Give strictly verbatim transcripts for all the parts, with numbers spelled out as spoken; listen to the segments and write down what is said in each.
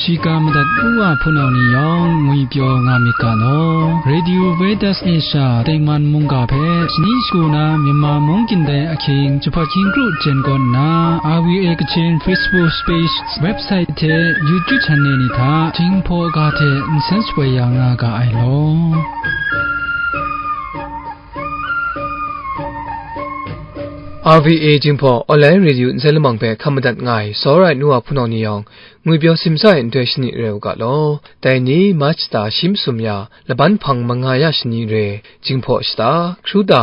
Shiga madat u wa hpunau ni yawng ngwi pyaw nga myit ga law. Radio Veritas Asia tengman mungga hpe shani shagu na Myanmar mung kyin dai ahkying jahpat hkying kru jen kawn nna, R V A Kachin Facebook page, website hte YouTube channel ni hta Jinghpaw ga hte nsen shapoi ya nga ga ai law. R V A Jinghpaw Online Radio nsen lamang hpe hkam madat nga ai, tsawra ai nu wa hpunau ni yawng, ngwi pyaw simsa ai nhtoi shani rai u ga law. Dai ni March shata shi masum ya, laban hpang manga ya shani re, Jinghpaw shata, Hkruda,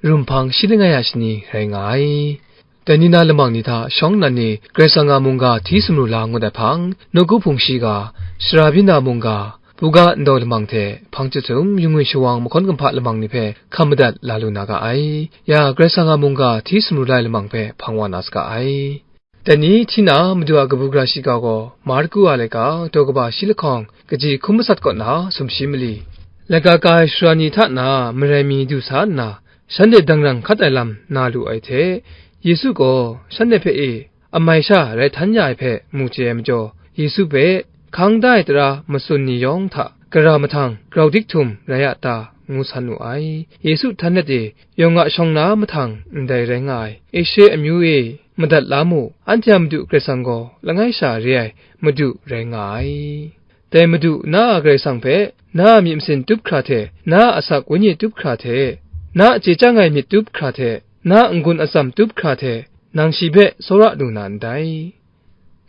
rum hpang shi langai ya shani rai nga ai. Dai ni na lamang ni hta shawng nnan ni Karai Kasang a mungga hti sumru la ngut ai hpang, nawku hpung shiga, sara byin na mungga, buga ndau lamang hte hpang chyahtum, yu ngwi shawang, mahkawn kumhpa lamang ni hpe hkam madat la lu na ga ai. Ya, Karai Kasang a mungga hti sumru la ai lamang hpe hpang wa na saga ai. Dai ni hti na Madu a kabu gara shiga gaw Marku a laika daw kaba shi lahkawng kaji hkum masat kaw na sumshi mali, laika ka ai sara ni hta na marai mi du sa nna, shanhte dangrang hkat ai lam na lu ai hte, Yesu gaw shanhte hpe e amai sha rai htan ya ai hpe mu chye ai majaw, Yesu hpe hkang da ai tara matsun ni yawng hta gara mahtang grau dik htum rai a ta, ngu san wu ai. Yesu htan let e, yawng a shawng na mahtang ndai rai nga ai, Esia amyu e, madat la mu, anhte a Madu Karai Kasang gaw langai sha re ai Madu rai nga ai. Dai Madu, na a Karai Kasang hpe, na a myit masin tup hkra hte, na a asak wenyi tup hkra hte, na a chye chyang ai myit tup hkra hte, na a n-gun atsam tup hkra hte, nang shi hpe tsawra lu na ndai.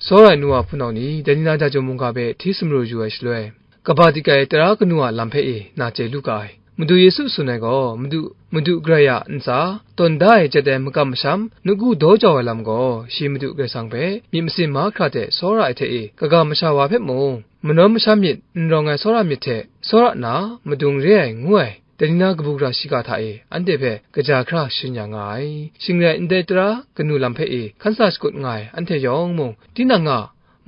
Tsawra ai nu wa hpunau ni, dai ni na Dajaw mungga hpe hti sumru yu ai shaloi, kaba dik ai tara kanu a lam hpe e na chye lu ga ai. Madu Yesu tsun ai gaw, Madu, Madu Karai a ntsa, tawn da ai jet ai makam masham, nawku daw jau ai lam gaw, shi Madu Karai Kasang hpe myit masin mahkra hte tsawra ai hte e, kaga masha wa hpe mung, manawn masham myit, n rawng ai tsawra myit hte tsawra na, madung re ai, ngu ai, dai ni na kabu gara shiga hta e, anhte hpe kaja hkra sharin ya nga ai. Shing rai ndai tara kanu lam hpe e, hkan sa shakut nga ai anhte yawng mung, tinang a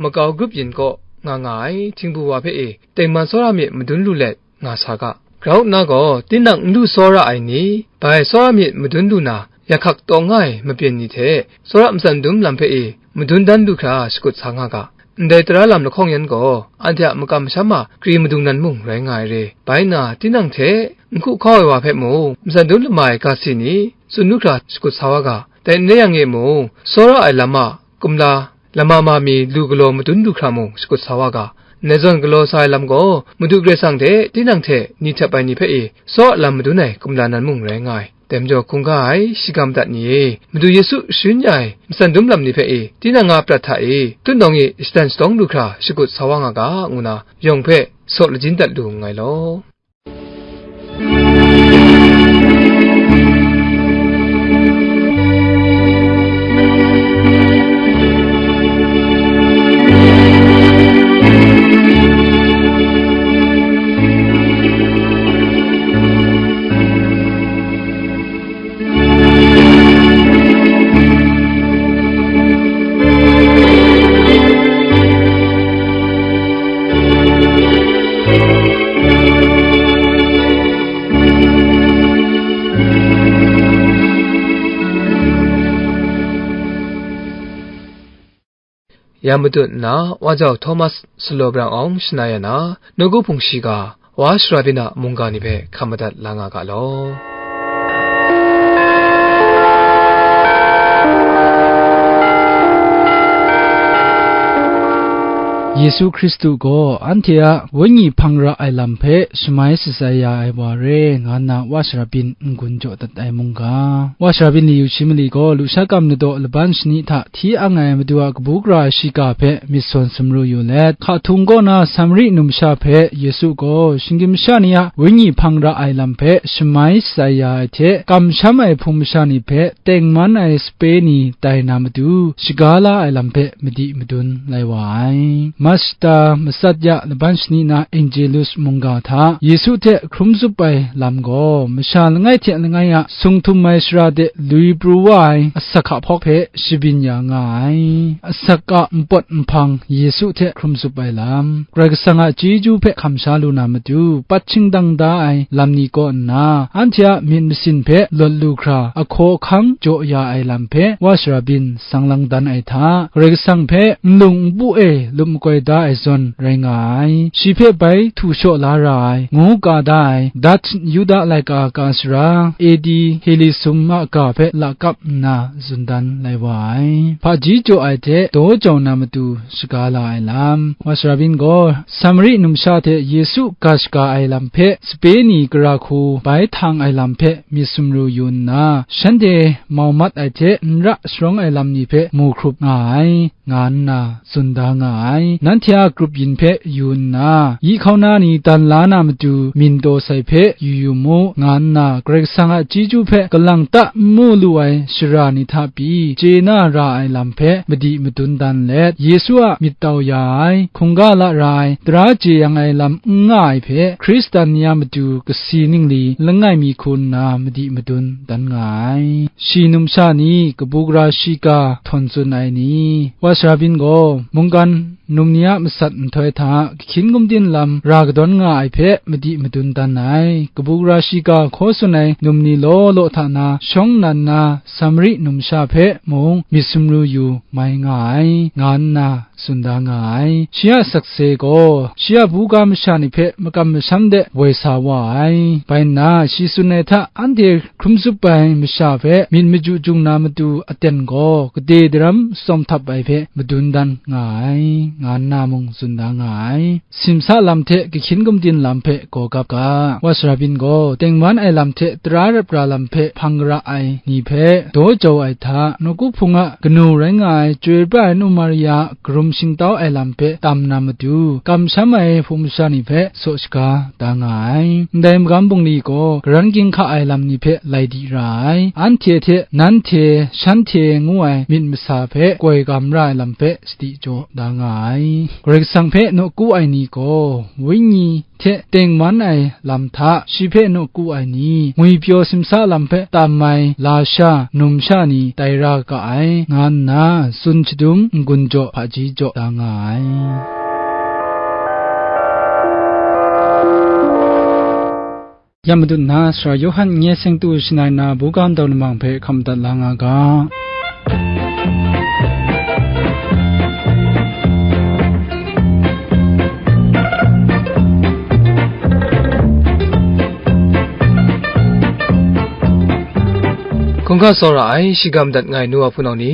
makau grup yin kaw nga nga ai, htingbu wa hpe e, tengman tsawra myit madun lu let nga sa ga. Grau nna gaw, tinang n lu tsawra ai ni, bai tsawra myit madun lu na, yak hkak taw nga ai mapyin ni hte, tsawra matsan dum lam hpe e, madun dan lu hkra shakut sa nga ga. Ndai tara lam lahkawng yan gaw, anhte a makam masham a kri madung nan mung rai nga ai re. Bai nna, tinang hte n hku hkau ai wa hpe mung, matsan dum lama ai ga si ni, tsun lu hkra shakut sa wa ga. Dai n rai yang e mung, tsawra ai lam a kumla, lama ma mi lu galaw madun lu hkra mung shakut sa wa ga. Ndai zawn galaw sa ai lam gaw, Madu Karai Kasang hte tinang hte ni htep ai ni hpe e, tsawra lam madun ai kumla nan mung rai nga ai. Dai majaw hkungga ai, shiga madat ni e, Madu Yesu sharin ya ai matsan dum lam ni hpe e, tinang a prat hta e, tutnawng e shadan shatawng lu hkra shakut sa wa nga ga, ngu na yawng hpe saw lajin dat lu nngai law. Ya matut nna, wa jau Thomas Salo Brang Awng shana ya na, nawku hpung shiga, wa shara byin a mungga ni hpe hkam madat la nga ga law. Yesu Hkristu gaw anhte a wenyi hpang ra ai lam hpe shamai shatsai ya ai wa re, nga nna wa shara byin n-gun jaw dat ai mungga. Wa shara byin li yu shi mali gaw, lusha kam nadaw laban shani hta hti ang ai Madu a kabu gara shiga hpe myit sawn sumru yu let, hka htung kaw na Samari numsha hpe Yesu gaw shinggyim sha ni a wenyi hpang ra ai lam hpe shamai shatsai ya ai hte, kamsham ai hpung masha ni hpe tengman ai sape ni tai na matu, shaga la ai lam hpe madi madun lai wa ai. Mat shata matsat ya laban shani na Angelus mungga hta Yesu hte hkrum zup ai lam gaw, masha langai hte langai a sung htum ai shara de lui pru wa ai asak hka hpawk hpe shabyin ya nga ai. Asak a npawt nhpang Yesu hte hkrum zup ai lam, Karai Kasang a chyeju hpe hkam sha lu na matu, pat shingdang da ai lam ni kaw nna, anhte a myit masin hpe lawt lu hkra, ahkaw ahkang jaw ya ai lam hpe wa shara byin sang lang dan ai hta, Karai Kasang hpe nlung npu e lup makoi da ai zawn rai nga ai. Shi hpe bai htu shaw la ra ai, ngu ka da ai, Dutch Yuda laika ka sara, A D Helicum a ga hpe lakap nna zun dan lai wa ai. Hpaji jaw ai hte daw jau na matu shaga la ai lam. Wa sara byin gaw, Samari numsha hte Yesu ga shaga ai lam hpe sape ni gara hku bai htang ai lam hpe myit sumru yu nna, shanhte mau mat ai hte n ra sharawng ai lam ni hpe mu hkrup nga ai, nga nna tsun da nga ai. Nanhte a grup yin hpe yu nna, yi hkauna ni dan la na matu myin taw sai hpe yu yu mu, nga nna Karai Kasang a chyeju hpe kalang ta n mu lu ai shara ni hta pyi chye na ra ai lam hpe madi madun dan let, Yesu a myit tau ya ai, hkungga la ra ai, tara jeyang ai lam n nga ai hpe, Hkristan ni a matu kasi ningli langai mi hku nna madi madun dan nga ai. Shi numsha ni, kabu gara shiga htawn tsun ai ni, wa sara byin gaw, mungkan num ni a masat nhtoi hta, kahkyin gumdin lam ra kadawn nga ai hpe madi madun dan ai. Kabu gara shiga hkaw tsun ai num ni law law hta na shawng nnan na Samari numsha hpe mung myit sumru yu mai nga ai, nga nna tsun da nga ai. Shi a sakse gaw, shi a buga masha ni hpe makam masham de woi sa wa ai. Bai nna, shi tsun ai hta anhte hkrum zup ai masha hpe myit maju jung na matu aten gaw, gade daram tsawm htap ai hpe madun dan nga ai, nga nna mung tsun da nga ai. Simsa lam hte kahkyin gumdin lam hpe gaw gap ga. Wa sara byin gaw, tengman ai lam hte tara rap ra lam hpe hpang gara ai ni hpe daw jau ai hta, nawku hpung a kanu rai nga ai Chyoi pra ai nu Maria a karum shingtau ai lam hpe tam na matu, kamsham ai hpung masha ni hpe saw shaga da nga ai. Ndai magam bungli gaw, karan ginhka ai lam ni hpe lai di ra ai. Anhte hte nanhte, shanhte ngu ai myit masa hpe koi gam ra ai lam hpe sadi jaw da nga ai. Karai Kasang hpe nawku ai ni gaw, Wenyi hte tengman ai lam hta shi hpe nawku ai ni, ngwipyaw simsa lam hpe tam ai lasha, numsha ni tai ra ga ai, nga nna tsun shadum n-gun jaw hpaji jaw da nga ai. Ya madat na, Sara Yawhan nye seng tu shangai na buga ndau lamang hpe hkam dat la nga ga. Hkungga tsawra ai shigam dat ngai nu wa hpunau ni,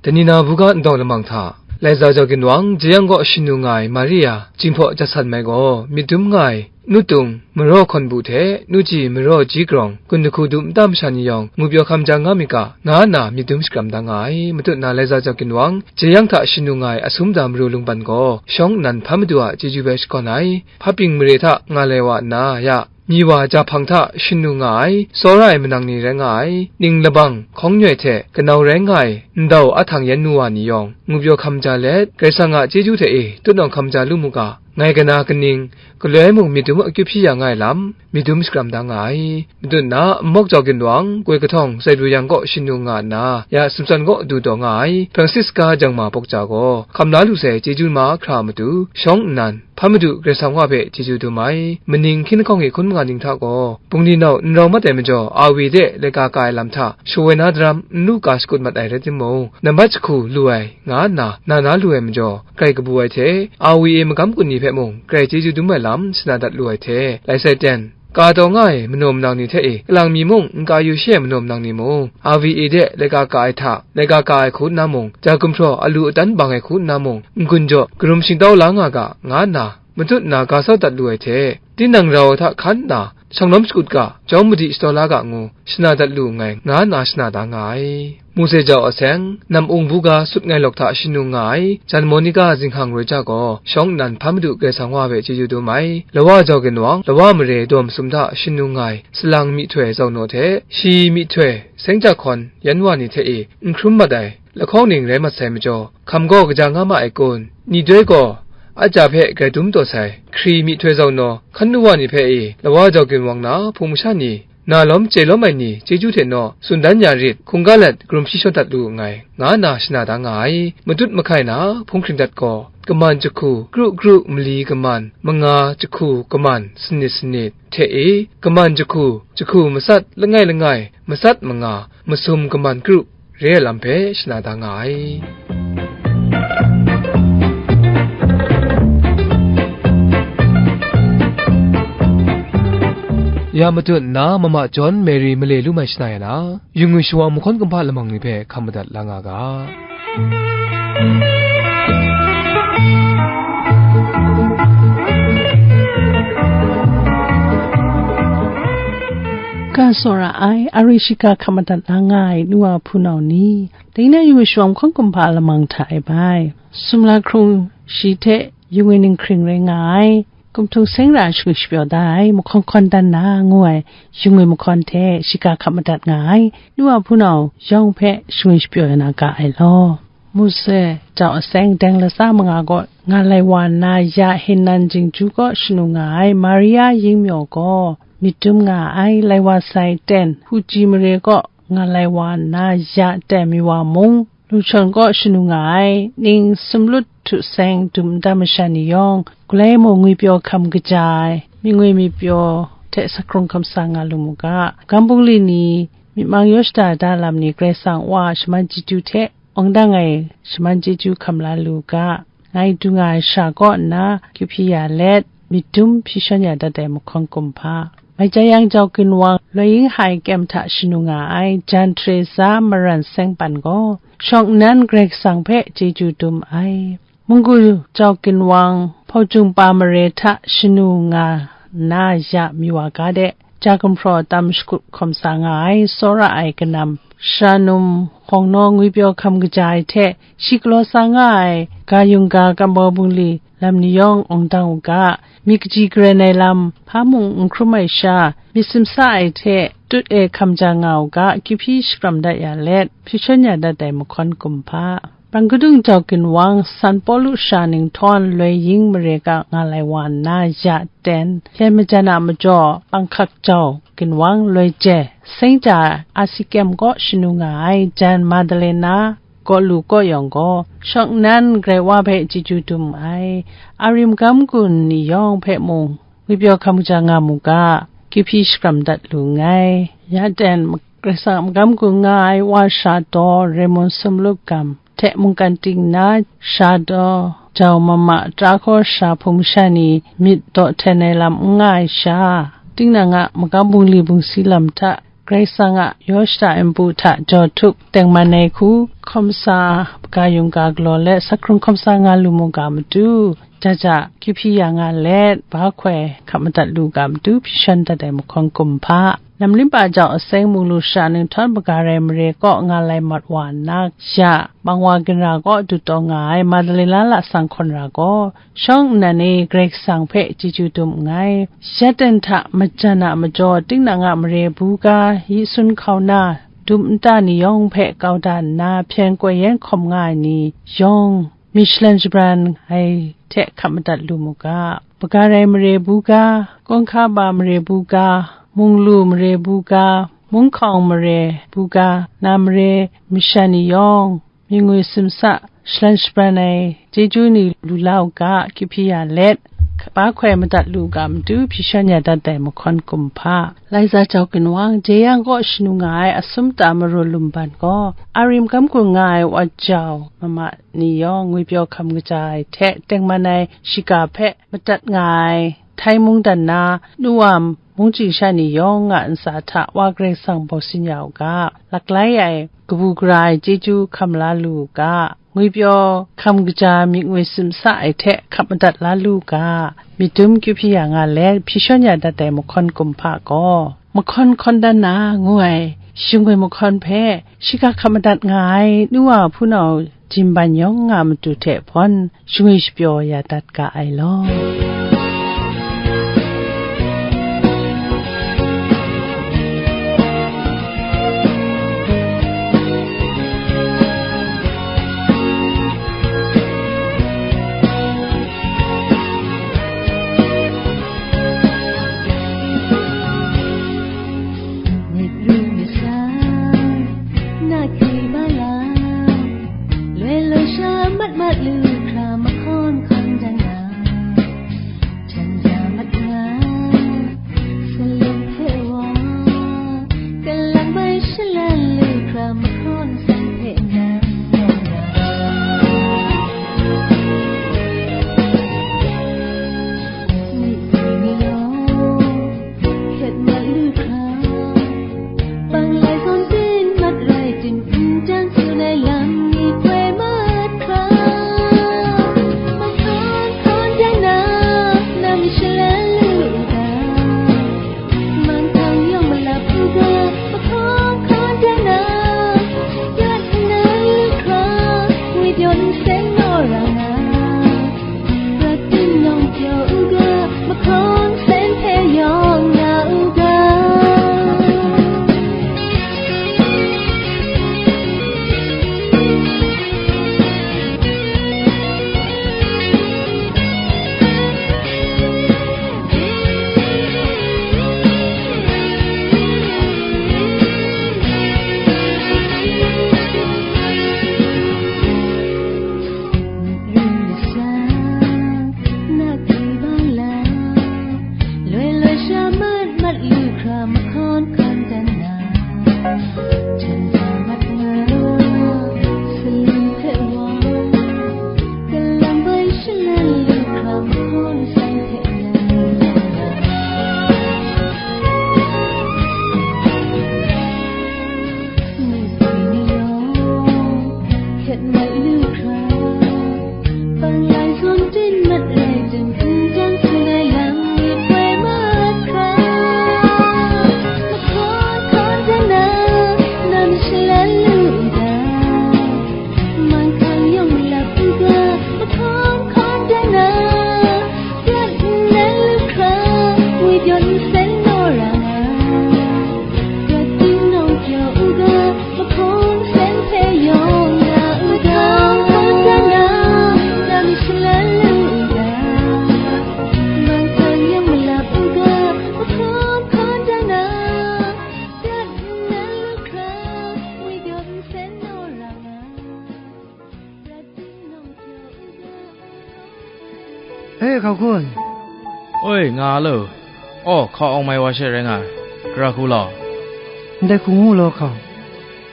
dani na buga ndau lamang hta, Laiza jau ginwang, jeyang kaw shanu nga ai Maria, Jinghpaw Jasan mai gaw, myit dum nga ai, nu tung, maraw hkawn bu hte, nu ji maraw ji grawng, gun lahku du nta masha ni yawng, ngupyaw hkam ja nga myit ga, nga nna myit dum shakram da nga ai. Matut na Laiza jau ginwang, jeyang hta shanu nga ai Asum da maru lungban gaw, shawng nnan hpa madu a chyeju bai shakawn ai, hpa ping mare hta nga lai wa nna, ya, myi wa ja hpang hta shanu nga ai, tsawra ai manang ni rai nga ai, ning labang hkawng nyoi hte kanau rai nga ai, ndau ahtang yan nu wa ni yawng, ngupyaw hkam ja let, Karai Kasang a chyeju hte e tutnawng hkam ja lu mu ga, ngai kana kaning, galoi mung myit dum akyu hpyi ya nga ai lam, myit dum shakram da nga ai. Matut na, nmawk jau ginwang, goi kahtawng, Zaibru yang kaw shanu nga nna, ya Sumsan kaw du taw nga ai, Francisca jangma pawk ja gaw, hkam la lu sai chyeju ma hkra matu, shawng nnan, hpa madu Karai Kasang Wa hpe chyeju dum ai, maning hkying lahkawng e hkun manga ning hta gaw, bungli nau n rau mat ai majaw, awi de laika ka ai lam hta, shawoi na daram n lu ka shakut mat ai rai timung, nambat jahku lu ai, nga nna na na lu ai majaw, grai kabu ai hte, awi e magam kun ni hpe mung grai chyeju dum ai lam shana dat lu ai hte, lai sai ten, ka taw nga ai manaw manang ni hte e, kalang mi mung n ka yu she ai manaw manang ni mung, awi e de laika ka ai hta, laika ka ai hku nna mung, ja gumhpraw alu adan bang ai hku nna mung, n-gun jaw, karum shingtau la nga ga, nga nna, matut na ga sau dat lu ai hte, tinang rau ai hta hkan nna, shanglawm shakut ga, jawng madi shadaw la ga ngu, shana dat lu nngai, nga nna shana da nga ai. Mose jau aseng, nam ung buga sut ngai lawk hta shanu nga ai, Jan Monika zinghang roi ja gaw, shawng nnan hpa madu Karai Kasang Wa hpe chyeju dum ai, lawa jau ginwang, lawa mare daw masum hta shanu nga ai, salang myihtoi zau naw hte, shi myihtoi seng ja hkawn yan wa ni hte e n hkrum mat ai, lahkawng ning rai mat sai majaw, hkam gaw kaja nga ma ai kun? Ni doi gaw, a ja hpe grai dum taw sai, hkri myihtoi zau naw, hkan nu wa ni hpe e, lawa jau ginwang na hpung masha ni, na lawm chye lawm ai ni chyeju hte naw tsun dan ya rit, hkungga let karum shi shawng dat lu nngai, nga nna shana da nga ai. Matut mahkai na hpung hkring dat gaw, kaman jahku, kru kru mali kaman, manga jahku kaman, sanit sanit, hte e, kaman jahku, jahku matsat langai langai, matsat manga, masum kaman kru, re ai lam hpe shana da nga ai. Ya matut nna, Mama John Mary male lu mai shana ya na, yu ngwi shawa mahkawn kumhpa lamang ni hpe hkam madat la nga ga. Ga tsawra ai, a ri shiga hkam madat la nga ai nu wa hpunau ni, dai na yu ngwi shawa mahkawn kumhpa lamang hta e bai, sumla hkrung shi hte yu ngwi ninghkring rai nga ai, kumhtung seng ra shagwi shapyaw da ai, mahkawn hkawn dan na ngu ai, yu ngwi mahkawn hte shiga hkap madat nga ai, nu wa hpunau yawng hpe shagwi shapyaw ya na ga ai law. Mose jau aseng deng latsa manga kaw nga lai wa nna, ya Hinan jingju kaw shanu nga ai, Maria yingmyaw gaw myit dum nga ai, lai wa sai ten, huji mare kaw nga lai wa nna, ya ten mi wa mung, Luchawn kaw shanu nga ai, ning sumlut htu seng dum nta masha ni yawng, galai mung ngwipyaw hkam kaja ai, myit ngwi myit pyaw hte sakrung hkam sa nga lu mu ga, gam bungli ni, myit mang yaw shada da lam ni, Karai Kasang Wa a shaman chyeju hte wang dang ai shaman chyeju hkam la lu ga, ngai du nga ai sha kaw nna, kyu hpyi ya let, myit dum hpyi shawn ya dat ai mahkawn kumhpa, Mai Jayang Jau Ginwang, Loi Ying Hai Kyem hta shanu nga ai, Jan Teresa Maran Sengpan gaw, shawng nnan Karai Kasang hpe chyeju dum ai. Munggu Jau Ginwang, Hpaujung Pa Mare hta shanu nga nna ya mi wa ga de, ja gumhpraw tam shakut hkawm sa nga ai, tsawra ai kanam, sara num, hkawng naw ngwipyaw hkam kaja ai hte, shi galaw sa nga ai, ga yung ga, kambau bungli, lam ni yawng wang dang u ga, myit kaji karen ai lam, hpa mung n hkrum ai sha, myit simsa ai hte tut e hkam ja nga u ga, kyu hpyi shakram dat ya let, hpyi shawn ya dat ai mahkawn kumhpa. Bang kadung Jau Ginwang, San Pawlu sha ning htawn, Loi Ying Mare ga nga lai wa nna, ya ten, hpyen majan a majaw, Bang Hkak Jau Ginwang, Loi Je, Seng Ja, Asi Kyem kaw shanu nga ai, Jan Madalena, kaw lu kaw yawng gaw, shawng nnan Karai Wa hpe chyeju dum ai, a rim gam gun ni yawng hpe mung, ngwipyaw hkam kaja nga mu ga, kyu hpyi shakram dat lu nngai. Ya ten, Karai Kasang a magam gun nga ai wa sha daw, Raymond Sumluk Gam hte mungkan ting nna, sha daw, jau mama, tara hkaw sha hpung masha ni myit daw hten ai lam n nga ai sha, tinang a magam bungli bungsi lam hta, Karai Kasang a yaw shada ai npu hta jaw htup tengman ai hku, hkawm sa, ga yung ga galaw let, sakrung hkawm sa nga lu mu ga matu, ja ja, kyu hpyi ya nga let, ba hkoi hkap madat lu ga matu, hpyi shawn dat ai mahkawn kumhpa. Namlimpa jau aseng munglu sha ning htawn, Bagarai mare kaw nga lai mat wa nna, ya, bang wa ginra kaw dut taw nga ai, Madalena lasang hkawn ra gaw, shawng nnan e Karai Kasang hpe chyeju dum nngai. Ya ten hta majan a majaw, tinang a mare buga, yi sun hkau na, dum nta ni yawng hpe kau da nna, hpyen koi yen hkawm nga ai ni yawng, myit shalan shabran ai hte hkap madat lu mu ga, Bagarai mare buga, Kawngkaba mare buga, Munglu mare buga, Munghkawng mare buga, na mare masha ni yawng, myit ngwi simsa, shalan shabran ai chyeju ni lu la u ga, kyu hpyi ya let, ba hkoi madat lu ga matu, hpyi shawn ya dat ai mahkawn kumhpa. Laiza Jau Ginwang, Jeyang kaw shanu nga ai, Asum Ta Maru Lumban gaw, a rim gam gun nga ai wa jau mama ni yawng, ngwipyaw hkam kaja ai hte tengman ai shiga hpe madat nga ai, Htai mungdan na, nu wa mungchying sha ni yawng a ntsa hta Wa Karai Kasang bau sin ya u ga, laklai ai, kabu gara ai chyeju hkam la lu u ga, ngwipyaw hkam kaja myit ngwi simsa ai hte hkap madat la lu u ga, myit dum kyu hpyi ya nga let, hpyi shawn ya dat ai mahkawn kumhpa gaw, mahkawn hkawn dan na ngu ai, shingwi mahkawn hpe shiga hkap madat nga ai, nu wa hpunau jinban yawng nga matu hte hpawn, shingwi shapyaw ya dat ga ai law. Myit ru myit sa, na hkri ba la, loi loi sha mat mat lu hkra mahkawn hkawn dan na. Ga mahkawn hkan dan na, jan ja mat nga, salim hpe wa, galang bai shalan lu hkra mahkawn san hte nan nga, myit ni yawng hkyet mai lu hkra, Hpang lai zawn tin mat rai tim, hpung jang sing ai lam myit bai mat hkra. Mahkawn hkawn dan na, nang shalan lu u ga, man hkang yawng malap u ga, mahkawn hkawn dan na, dat nnan lu hkra, ngwi pyaw nsen naw ra nga, dat ting nawng pyaw u ga, mahkawn nsen hpe yawng na u ga, hkawn dan na, nang shalan lu u ga, man hkang yawng malap u ga, mahkawn hkawn dan na, dat nnan lu hkra, ngwi pyaw nsen naw ra nga, dat ting nawng pyaw u ga. E, hkau hkun. Oi, nga lo. Aw, hkau awng mai wa she rai nga ai. Gara hku law. Ndai hku ngu law, hkau.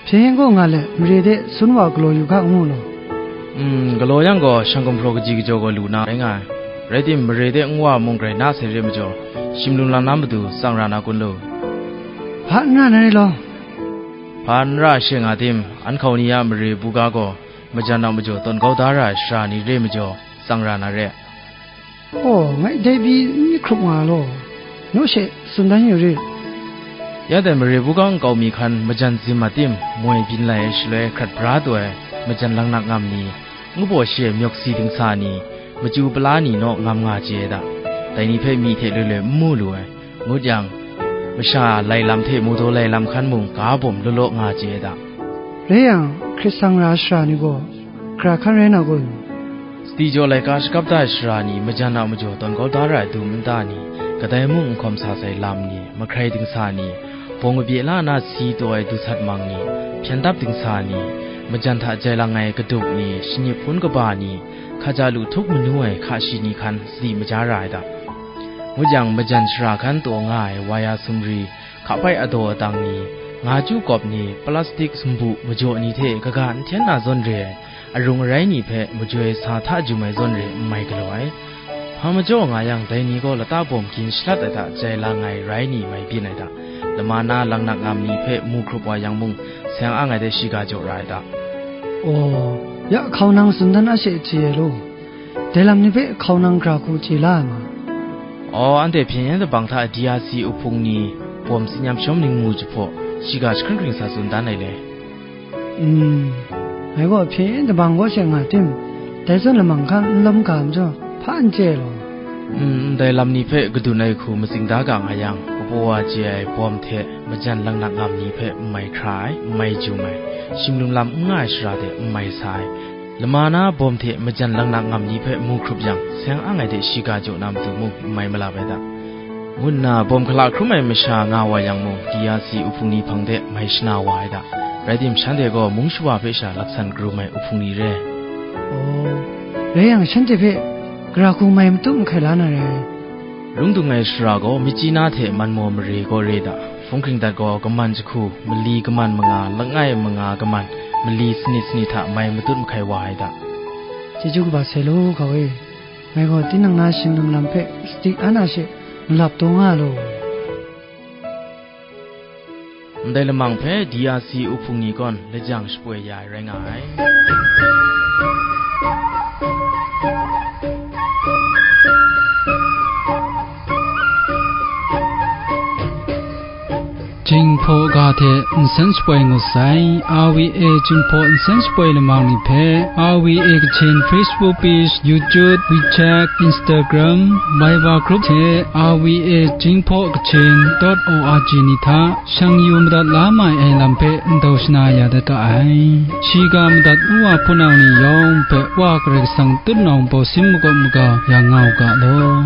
Hpyen gaw nga let, mare de sun wa galaw yu ga, ngu law. Mm, galaw yang gaw, shang gumhpraw kaji kajaw gaw lu na rai nga ai. Rai tim, mare de nwa mung grai na sai re majaw, shim lum lam na matu tsang ra na kun lu. Hpa n ra na re law. Hpa n ra she nga tim, an hkau ni a mare buga gaw, majan a majaw tawn kau da ra ai sara ni re majaw, tsang ra na re. Aw, ngai dai pyi n myit hkrup nga law, naw she tsun dan yu rit. Ya dai mare buga nkau mi hkan majan zim a tim, moi byin lai ai shaloi hkrat bra taw ai majan laknak ngam ni, ngu baw shi ai myawk si dingsa ni, machyu pala ni naw ngam nga chye ai da. Dai ni hpe myi hte loi loi n mu lu ai. Ngut yang, masha lai lam hte mu daw lai lam hkan mung ga bawm law law nga chye ai da. Rai yang, hkrit sang ra ai sara ni gaw, gara hkan rai na kun? Sadi jaw laika shakap da ai sara ni, majan a majaw tawn kau da ra ai dum nta ni, kadai mung n hkawm sa sai lam ni, mahkrai dingsa ni, bawng kabye la na si taw ai du sat mang ni, hpyen dap dingsa ni, majan hta jai lang ai kaduk ni, shanip hpun kaba ni, hkaja lu htup manu ai hka shi ni hkan sadi maja ra ai da. Ngut yang, majan shara hkan taw nga ai waya sumri, hka bai adaw adang ni, nga chyu kawp ni, plastik sumbu majaw ni hte kaga n hten na zawn re ai, arung arai ni hpe majoi sa hta jum ai zawn re n mai galaw ai. Hpa majaw nga yang, dai ni gaw lata bawm gin shalat ai hta jai lang ai rai ni mai byin ai da. Lama na laknak ngam ni hpe mu hkrup wa yang mung, seng ang ai de shiga jaw ra ai da. Aw, ya hkau nang tsun dan a she chye ai law. Dai lam ni hpe hkau nang gara hku chye la ai ma? Aw, anhte hpyen yen dabang hta D R C uhpung ni bawm tsin yam shawm ning mu jahpaw, shiga jahkring hkring sa tsun dan ai le. Mm, ngai gaw hpyen yen dabang kaw she nga tim, dai zawn lamang hkan n lawm ga majaw, hpa n chye ai law. Mm, ndai lam ni hpe kadun ai hku matsing da ga nga yang, kapaw wa chye ai bawm hte majan laknak ngam ni hpe n mai hkra ai, n mai jum ai, shim lum lam n nga ai sara de n mai sa ai, lama na bawm hte majan laknak ngam ni hpe mu hkrup yang, seng ang ai de shiga jaw na matu mung n mai malap ai da, ngu nna bawm hkala hkrum ai masha nga wa yang mung, D R C uhpung ni hpang de mai shana wa ai da. Rai tim, shanhte gaw mung shawa hpe sha laksan karum ai uhpung ni re. Aw, rai yang, shanhte hpe gara hku mai matut mahkai la na re. Lung dung ai sara gaw, Myitkyina hte Manmaw mare kaw re da. Hpung hkring dat gaw, kaman jahku, mali kaman manga, langai manga kaman, mali sanit sanit hta mai matut mahkai wa ai da. Chyeju kaba sai law, hkau e. Ngai gaw tinang na shim lum lam hpe sadi an a she malap taw nga law. Ndai lamang hpe D R C uhpung ni kawn lajang shapoi ya ai rai nga ai. Jinghpaw ga hte nsen shapoi ngut sai, R V A Jinghpaw nsen shapoi lamang ni hpe, R V A Kachin Facebook page, YouTube, WeChat, Instagram, Viber group hte R V A Jinghpaw Kachin dot O R G ni hta shang yu madat la mai ai lam hpe ndau shana ya dat ga ai. Shiga madat ngu wa hpunau ni yawng hpe Wa Karai Kasang tutnawng baw sin makawp maga ya nga u ga law.